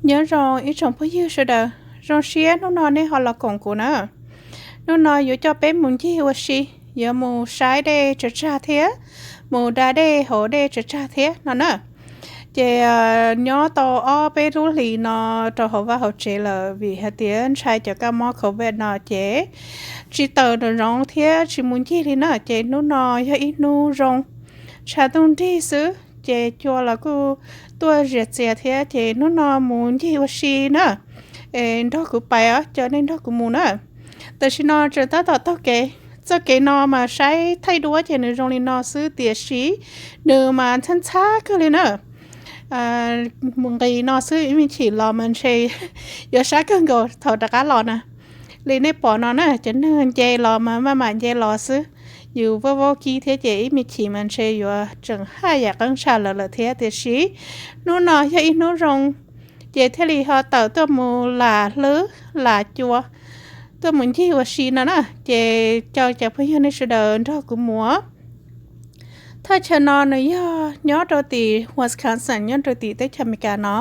Nyob zoo ib tsoom phooj ywg sawv daws, zoo siab hnub no nej ho los koom kuv na. Hnub no yuav coj peb mus ncig ua si, yuav mus saib dej tsaws tsag thiab mus da dej hauv dej tsaws tsag thiab no na. Ces nyob tau ob peb lub hlis no rau hauv vaj hauv tsev lawm vim hais tias ntshai cov kab mob covid no ces tsis tawm nraum zoov thiab tsis mus ncig li na. Ces hnub no yog ib hnub zoo, tshav ntuj nrig xwb ces cua los kuj tuaj zias txias thiab ces hnub no mus ncig ua si na. Es nrog kuv pais os, coj nej nrog kuv mus na. Tam sim no tseem tab tom taug kev, txoj kev no mas saib thaij duab ces nws zoo li no xwb tiam sis nws mas ntxhab ntxhab kawg li na. Mus nqis no xwb ib me chim los mas ntshe yuav sab kawg nkaus thaum rov qab los na. Li nej pom no na, cov neeg nce los mas maj mam nce los xwb. Yus vaub vaub kib thiab ces ib me chim mas ntshe yuav tseem haj yam qeeb tshaj lawm lawm thiab tiam sis hnub no yog ib hnub zoo ces thiaj li ho tawm tuaj mus lam hlwb lam cua, tuaj mus ncig ua si no na. Ces caw cov phooj ywg nej sawv daws nrog kuv mus. Thaj chaw no nws yog nyob rau tim Wisconsin, nyob rau tim teb chaws Amelikas no.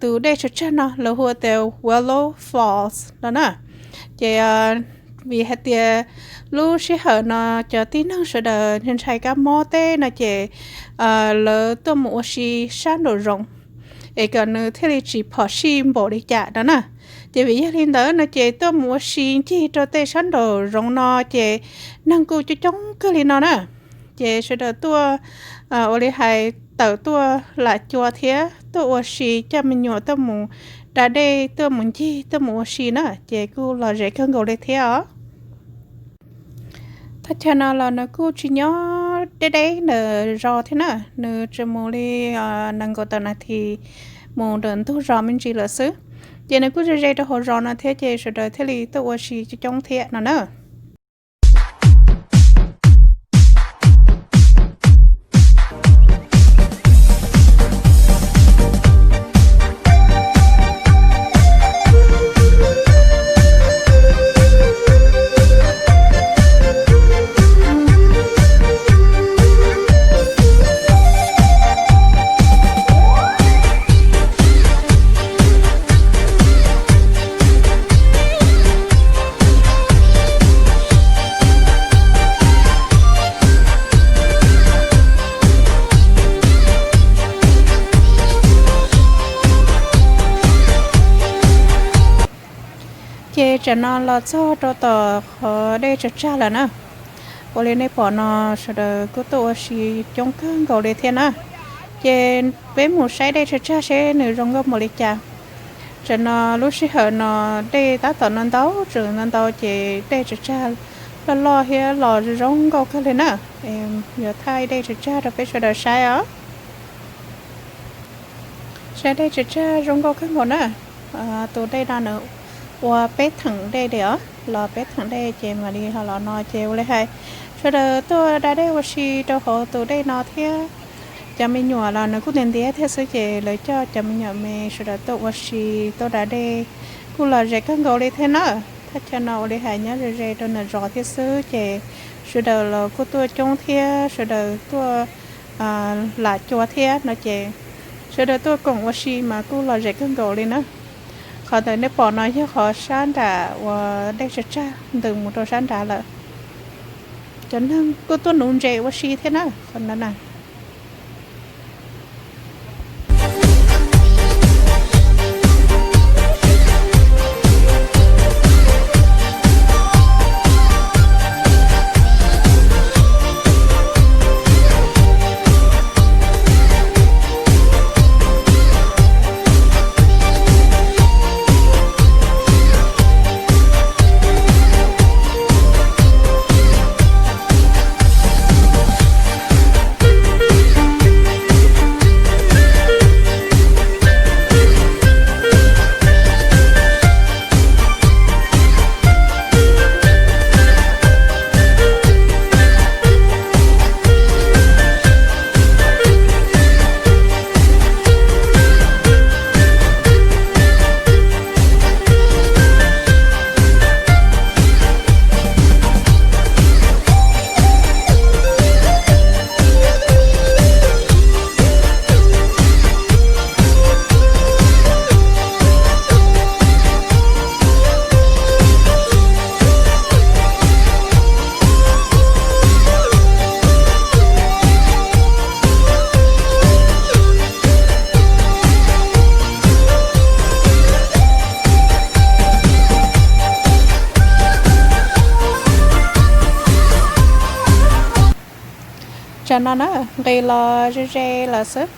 Tus dej tsaws tsag no lawv hu tias Willow Falls no na. Ces vim hais tias lub sij hawm no cov tib neeg sawv daws ntshai kab mob teb no ces lawv tuaj mus ua si sab nraum zoov es kom nws thiaj li tsis phom sij npaum li cas no na. Ces vim yog li ntawd no ces tuaj mus ua si ncig rau tej sab nraum zoov no ces neeg kuj coob coob kawg li no na. Ces sawv daws tuaj ua li hais tawm tuaj lam cua thiab tuaj ua si, coj me nyuam tuaj mus da dej, tuaj mus ncig, tuaj mus ua si na ces kuj lom zem kawg nkaus li thiab os. Thaj chaw no los nws kuj tsis nyob deb deb ntawm zos thiab na, nws tsuas mus li nees nkaum tawm nas this mus ntawm ntug zos me ntsis lawm xwb. Ces nws kuj ze ze rau hauv zos no thiab ces sawv daws thiaj li tuaj ua si coob coob thiab no na. Ces tsam no los txog rau tom qhov dej tsaws tsag lawm na. Ua li nej pom no sawv daws kuj tuaj ua si coob kawg nkaus li thiab na. Ces peb mus saib dej tsaws tsag seb nws zoo nkauj npaum li cas. Tsam no lub sij hawm no dej tab tom no ntau tseem no ntau ces dej tsaws tsag loj loj thiab los zoo nkauj kawg li na. Yuav thaij dej tsaws tsag rau peb sawv daws saib os. Saib dej tsaws tsag zoo nkauj kawg nkaus na. Tus dej no nws ua peb theem dej li os, los peb theem dej ces mam li ho los no ces ua li hais sawv daws tuaj da dej ua si rau hauv tus dej no thiab. Cov me nyuam los nws kuj ntiav ntiav thiab xwb ces lawv coj cov me nyuam me sawv daws tuaj ua si, tuaj da dej kuj lom zem kawg nkaus li thiab na. Thaj chaw no ua li hais nyob ze ze rau ntawm zos thiab xwb ces sawv daws los kuj tuaj coob thiab sawv daws tuaj lam cua thiab no ces sawv daws tuaj koom ua si mas kuj lom zem kawg nkaus li na. Qhov ntawm nej pom no yog qhov sab nram uas dej tsaws tsag ntws mus rau sab nrad lawm. Cov neeg kuj tuaj nuv ntses ua si thiab na qhov ntawd na. Tsam no na, nqis los ze ze lawm xwb,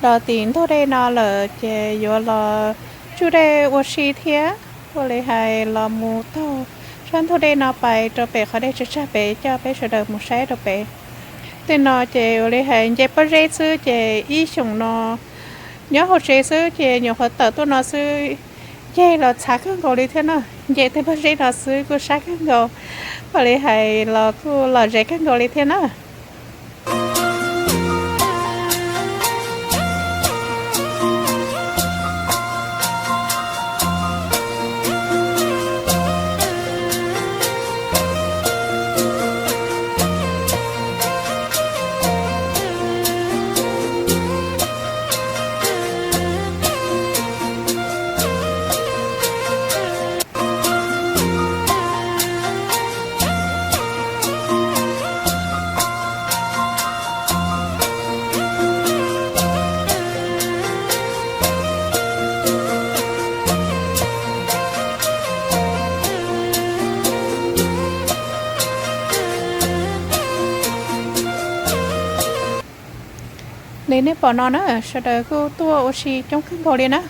los tim ntug dej no lawm ces yuav los tsuj dej ua si thiab. Ua li hais los mus taug sab ntug dej no pais rau pem qhov dej tsag tsag pem coj peb sawv daws mus saib rau pem. Tej no ces ua li hais nce pob zeb xwb ces ib xyoos no nyob hauv tsev xwb ces nyuam qhuav tawm tuaj no xwb, ceg los txhav kawg nkaus li thiab na. Nce tej pob zeb no xwb kuj sab kawg nkaus, ua li hais los kuj lom zem kawg nkaus li thiab na. Li nej pom no na, sawv daws kuj tuaj ua si coob kawg nkaus li na.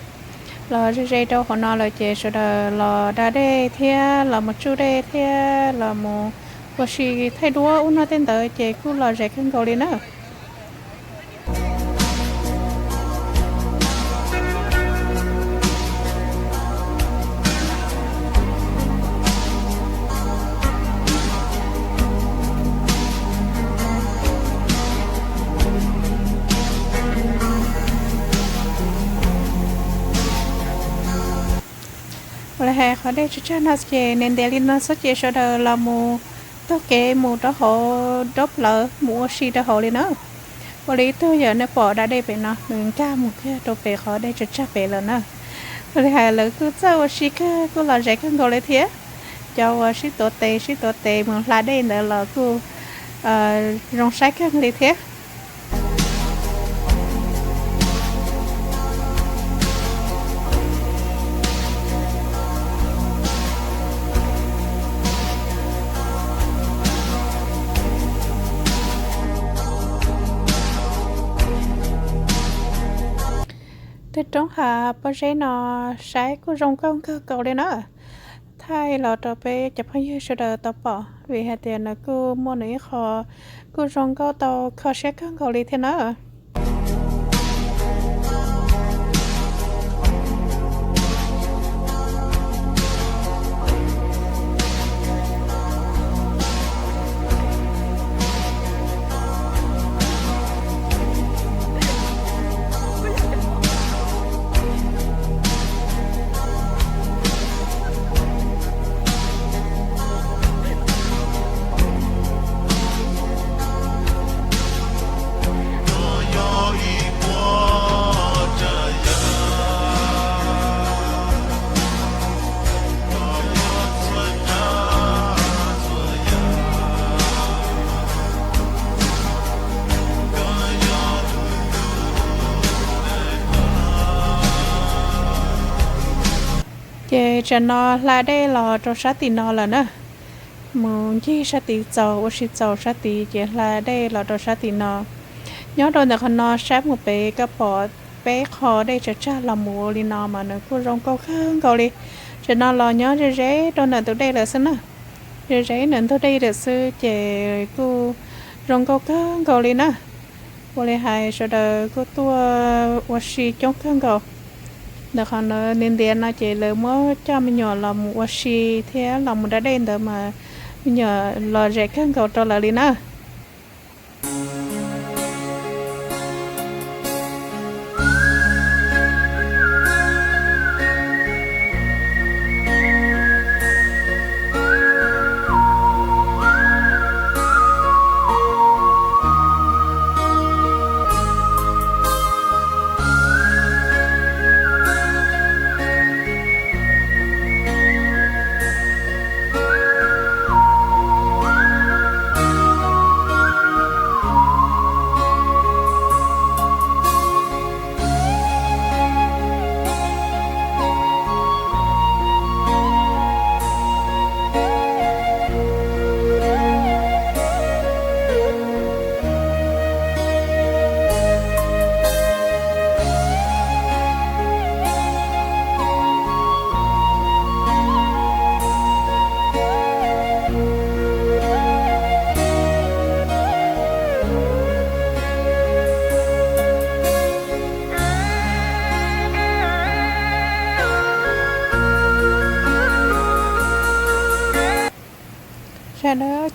Los ze ze rau hauv no lawm ces sawv daws los da dej thiab los mus tsuj dej thiab los mus ua si thaij duab ub no tej ntawd ces kuj lom zem kawg nkaus li na. Ua li hais qhov dej tsag tsag no ces nws ntev li no xwb ces sawv daws los mus taug kev mus rau hauv dab plawv mus ua si rau hauv li na. Ua li ib tug yawm nej pom da dej pem no nws nkag mus kiag rau pem qhov dej tsag tsag pem lawm na. Ua li hais lawv kuj txawj ua si kawg kuj lom zem kawg nkaus li thiab. Cov uas sib tuav tes sib tuav tes mus hla dej ntawd los kuj zoo saib kawg li thiab. Tej roob hav pob zeb no saib kuj zoo nkauj kawg nkaus li na. Thaij los rau peb cov phooj ywg sawv daws tau pom vim hais tias nws kuj muaj nws ib qho kuj zoo nkauj tau kho siab kawg nkaus li thiab na. Ces tsam no hla dej los rau sab tim no lawm na. Mus ncig sab tid txaus ua si txaus sab tid ces hla dej los rau sab tim no. Nyob rau ntawm qhov no saib mus pem koj pom peb qho dej tsag tsag los mus ua li no mas nws kuj zoo nkauj kawg nkaus li. Tsam no los nyob ze ze rau ntawm tus dej lawm xwb na. Ze ze ntawm ntug dej lawm xwb ces kuj zoo nkauj kawg nkaus li na. Ua li hais sawv daws kuj tuaj ua si coob kawg nkaus. Ntawm qhov ntiav ntiav no ces lawv muab coj me nyuam los mus ua si thiab los mus da dej ntawd mas me nyuam lom zem kawg nkaus rau lawv li na.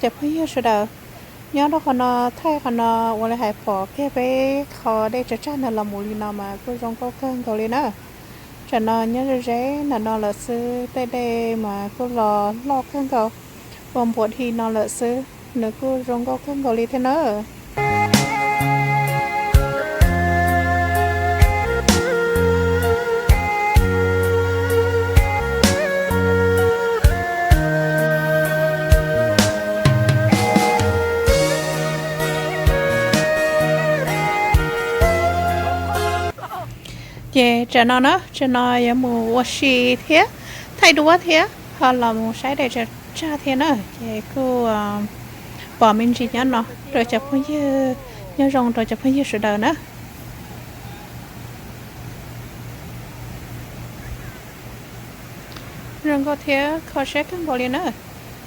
Cov phooj ywg sawv daws, nyob rau qhov no, thaij qhov no ua li hais pom kiag peb qhov dej tsaws tsag ntawd los mus li no mas kuj zoo nkauj kawg nkaus li na. Tsam no nyob ze ze ntawm no lawm xwb, tej dej mas kuj los loj kawg nkaus, ua npuas dhi no lawm xwb, nws kuj zoo nkauj kawg nkaus li thiab na. Ces tsam no na, tsam no yuav mus ua si thiab, thaij duab thiab ho los mus saib dej tsaws tsag thiab na. Ces kuj pom me ntsis nyob no rau cov phooj ywg, nyob zoo rau cov phooj ywg sawv daws na. Zoo nkauj thiab kho siab kawg nkaus li na.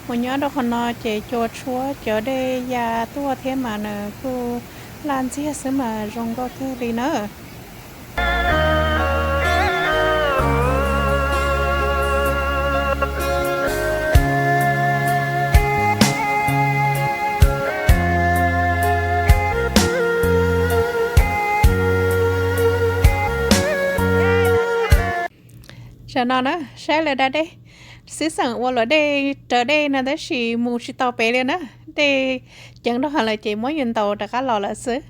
Mus nyob rau qhov no ces cua tshuab cov dej ya tuaj thiab mas nws kuj laj ntxiag xwb mas zoo nkauj kawg li na. Tsam no na, saib lawv da dej, xib xeem ua luam dej raws dej no tab sis mus tsis tau pem li na. Dej ceev rau heev lawm ces muab yus ntaus rov qab los lawm xwb.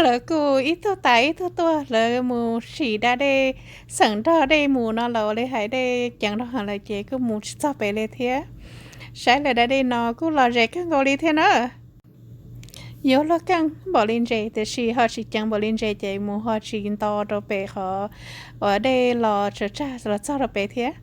Lawv kuj ib tug tas ib tug tuaj, lawv mus sim da dej, xeem nrog dej mus no los ua li hais dej ceev rau heev lawm ces kuj mus tsis txog pem li thiab. Saib lawv da dej no kuj los ze kawg nkaus li thiab na. Yuav luag keej npaum li ntses tiam sis ho tsis ceev npaum li ntses ces mus ho tsis nto rau pem qhov uas dej los tsaws tsag los txog rau pem thiab.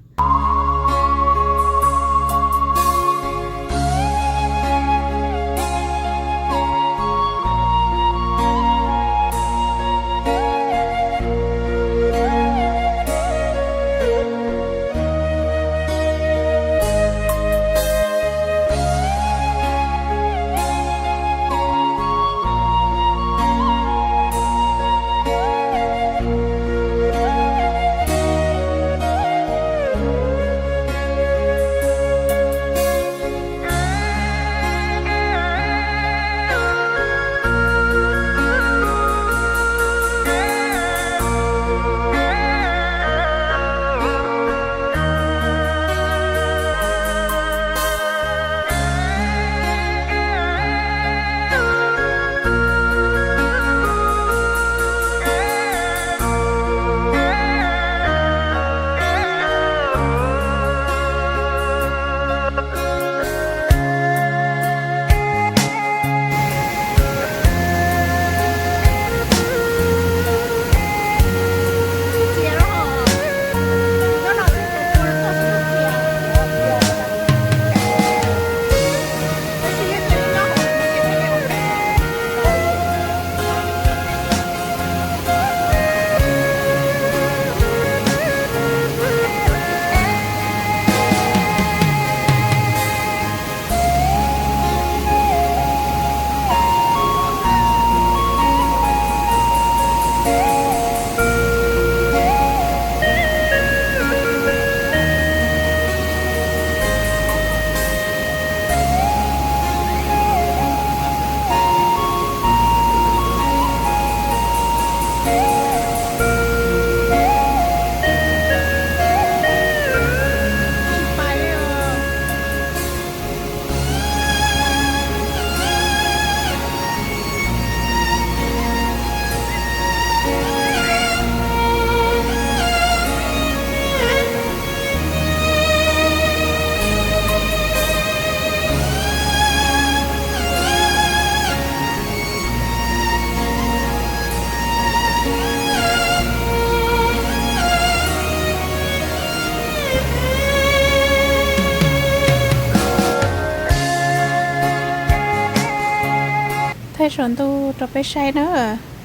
Thaij saum ntuj rau peb saib na,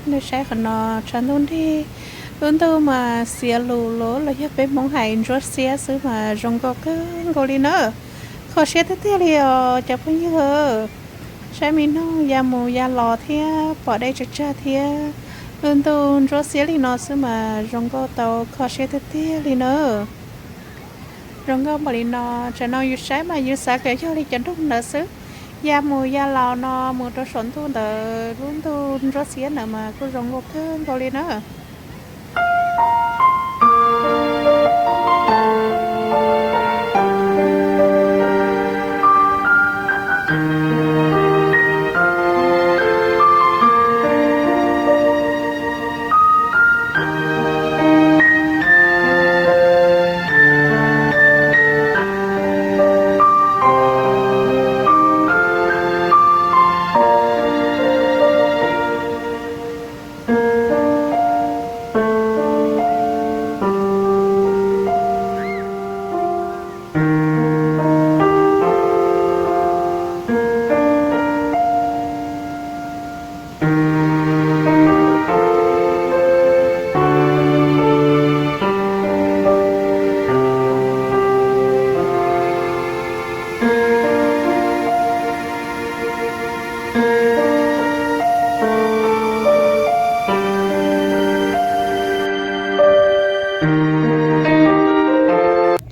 nej saib qhov no tshav ntuj nrig, lub ntuj mas xiav lus lawm los yog peb Hmoob hais ntsuab xiab xwb mas zoo nkauj kawg nkaus li na. Kho siab tiag tiag li os cov phooj ywg. Saib me noog ya mus ya los thiab pom dej tsaws tsag thiab lub ntuj ntsuab xiab li no xwb mas zoo nkauj tau kho siab tiag tiag li na. Zoo nkauj npaum li no, tsam no yus saib mas yus xav kom yog li cov nroog ntawd xwb, Ya mus ya los no mus rau saum ntuj ntawd, lub ntuj ntsuab xiab ntawd mas kuj zoo nkauj kawg nkaus li na.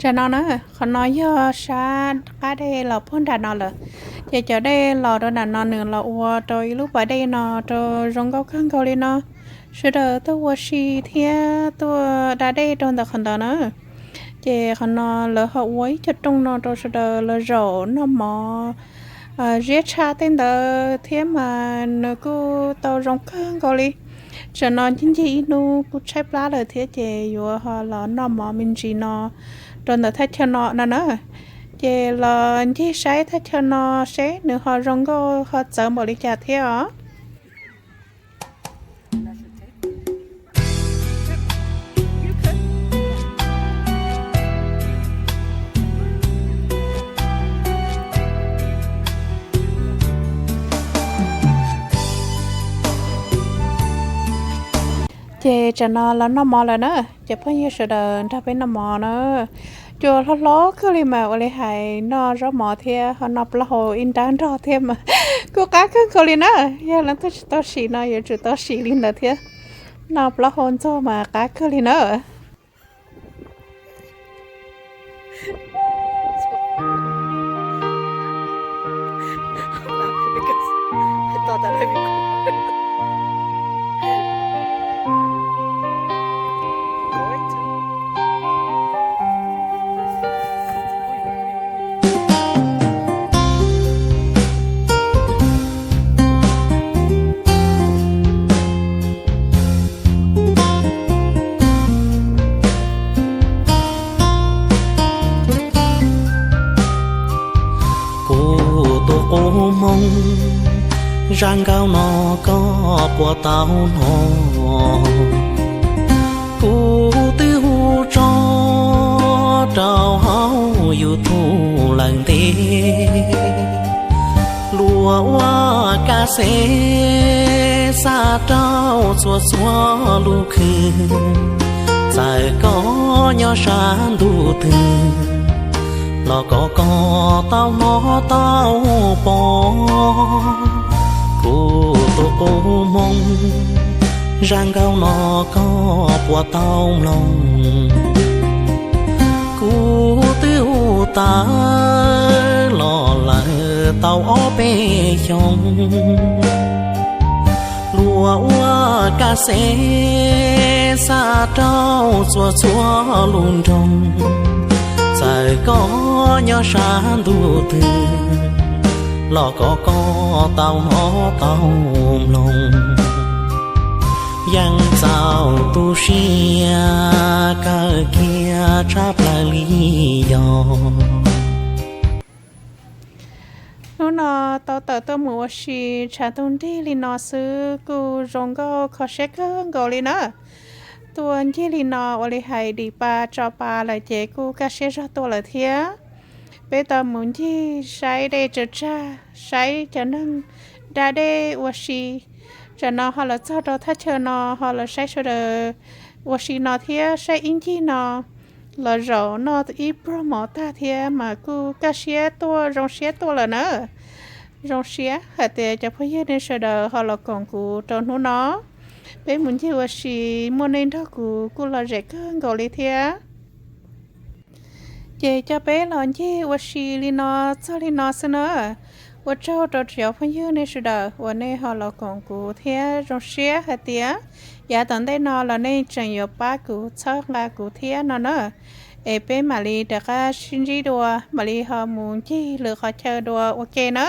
Tam no na, qhov no yog sab qab dej los puag nram no lawm. Ces cov dej los rau nram no nws los ua rau ib lub pas dej no rau zoo nkauj kawg nkaus li no. Sawv daws tuaj ua si thiab tuaj da dej rau ntawm qhov ntawd na. Ces qhov no lawv ho ua ib co rooj no rau sawv daws los zaum noj mov, ziab tshaj tej ntawd thiab mas nws kuj tau zoo kawg nkaus li. Tam no ncig ncig ib hnub kuj tshaib plab lawm thiab ces yuav ho los noj mov me ntsis no rau ntawm thaj chaw no no na. Ces los ncig saib thaj chaw no seb nws ho zoo nkauj ho txawv npaum li cas thiab os. Ces tam no los noj mov lawm na, cov phooj ywg sawv daws nrog peb noj mov na. Cua hlob hlob kawg li mas ua li hais noj zaub mov thiab ho noj plaub hau ib nrab nrog thiab mas kuj qab kawg nkaus li na. Yog leej twg tsis tau sim no yuav tsum tau sim li ntawd thiab. Noj plaub hau ntxuag mas qab kawg li na. Kuv tus qub hmoob, zaj nkauj no koj puas tau hnov? Kuv twb hu tso rau hauv YouTube lawm ntev, luag ua kas xev xa rau txhua txhua lub khw. Txawm koj nyob sab ntuj twg los kom koj tau hnov tau pom. Kuv tus qub hmoob, zaj nkauj no koj puas tau mloog? Kuv twb hu tawm los lawm tau ob peb xyoos, luag ua kas xev xa rau txhua txhua lub nroog. Txawm koj nyob sab ntuj twg los kom koj tau hnov tau mloog, yeej txaus tu siab kawg kiag tshaj plaws li yog. Hnub no tau tawm tuaj mus ua si tshav ntuj nrig li no xwb kuj zoo nkauj kho siab kawg nkaus li na. Tuaj ncig li no ua li hais dim pa tso pa lawm ces kuj kaj siab zog tuaj lawm thiab. Peb tau mus ncig saib dej tsaws tsag, saib cov neeg da dej ua si. Tsam no ho los txog rau thaj chaw no ho los saib sawv daws ua si no thiab saib ib ncig no los zaum noj ib pluag mov tag thiab mas kuj kaj siab tuaj zoo siab tuaj lawm na. Zoo siab hais tias cov phooj ywg nej sawv daws ho los koom kuv rau hnub no. Peb mus ncig ua si muaj nej nrog kuv kuj lom zem kawg nkaus li thiab. Ces coj peb los ncig ua si li no txog li no xwb na. Ua tsaug rau cov phooj ywg nej sawv daws uas nej ho los koom kuv thiab zoo siab hais tias yav tom ntej no los nej tseem yuav pab kuv txhawb nqa kuv thiab no na. Es peb mam li rov qab sib ntsib dua, mam li ho mus ncig lwm qhov chaw dua ua ke na.